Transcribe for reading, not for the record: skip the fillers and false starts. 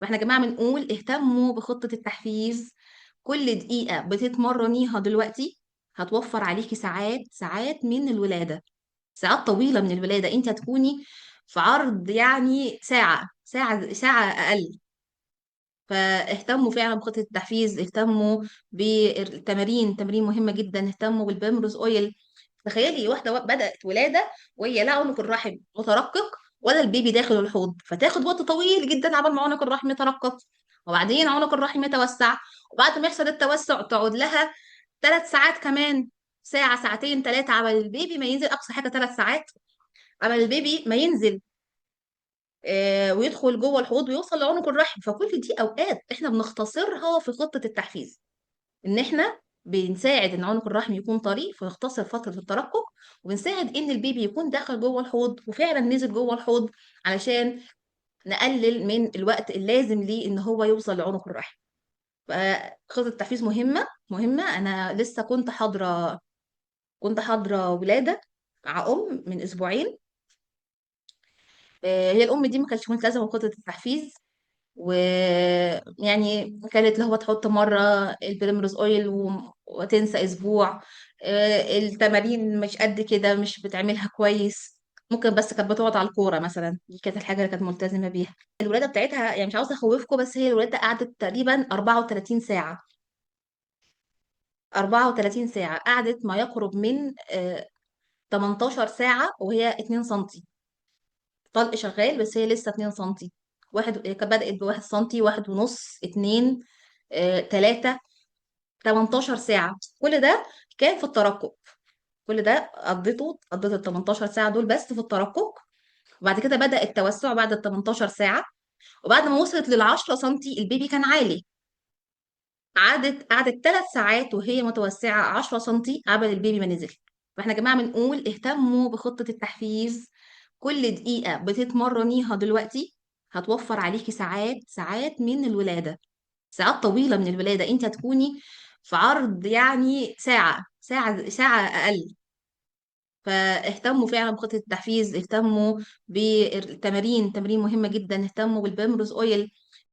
فاحنا يا جماعة بنقول اهتموا بخطه التحفيز. كل دقيقة بتتمرنيها دلوقتي هتوفر عليكي ساعات، ساعات من الولاده، ساعات طويلة من الولادة. انت هتكوني في عرض يعني ساعه، ساعه، ساعة اقل. فاهتموا فعلا بخطة التحفيز، اهتموا بالتمارين، تمارين مهمة جدا، اهتموا بال primrose oil. تخيلي واحدة بدأت ولادة وهي لا عنق الرحم مترقق ولا البيبي داخل الحوض، فتاخد وقت طويل جدا عبال ما عنق الرحم يترقق، وبعدين عنق الرحم يتوسع، وبعد ما يحصل التوسع تقعد لها 3 ساعات كمان، ساعة ساعتين 3 عبال البيبي ما ينزل، أقصى حاجة 3 ساعات عبال البيبي ما ينزل، ويدخل جوه الحوض ويوصل لعنق الرحم. فكل دي اوقات احنا بنختصرها في خطة التحفيز، ان احنا بنساعد ان عنق الرحم يكون طري فنختصر فترة الترقق، وبنساعد ان البيبي يكون دخل جوه الحوض وفعلا نزل جوه الحوض علشان نقلل من الوقت اللازم ليه ان هو يوصل لعنق الرحم. فخطة التحفيز مهمة مهمة. انا لسه كنت حاضرة ولادة مع ام من اسبوعين. هي الام دي ما كانتش ملتزمة بخطة التحفيز، ويعني كانت اللي هو تحط مرة ال primrose oil وتنسى اسبوع، التمارين مش قد كده، مش بتعملها كويس، ممكن بس كانت بتقعد على الكورة مثلا، دي كانت الحاجة اللي كانت ملتزمة بيها. الولادة بتاعتها يعني مش عاوزة اخوفكم، بس هي الولادة قعدت تقريبا 34 ساعة، 34 ساعة قعدت ما يقرب من 18 ساعة وهي 2 سنتي، طلق شغال بس هي لسه 2 سنتي، واحد كانت بدأت ب1 سنتي، 1.5، 2، 3، 18 ساعة كل ده كان في الترقب. كل ده قضيت ال 18 ساعة دول بس في الترقب، وبعد كده بدأ التوسع بعد ال 18 ساعة، وبعد ما وصلت لل 10 سنتي البيبي كان عالي، قعدت 3 ساعات وهي متوسعة 10 سنتي قبل البيبي ما نزل. فاحنا يا جماعة بنقول اهتموا بخطة التحفيز. كل دقيقة بتتمرنيها دلوقتي هتوفر عليكي ساعات، ساعات من الولادة، ساعات طويلة من الولادة. انت هتكوني في عرض يعني ساعة، ساعة، ساعة أقل. فاهتموا فعلا بخطة التحفيز، اهتموا بالتمارين، تمارين مهمة جدا، اهتموا بال primrose oil.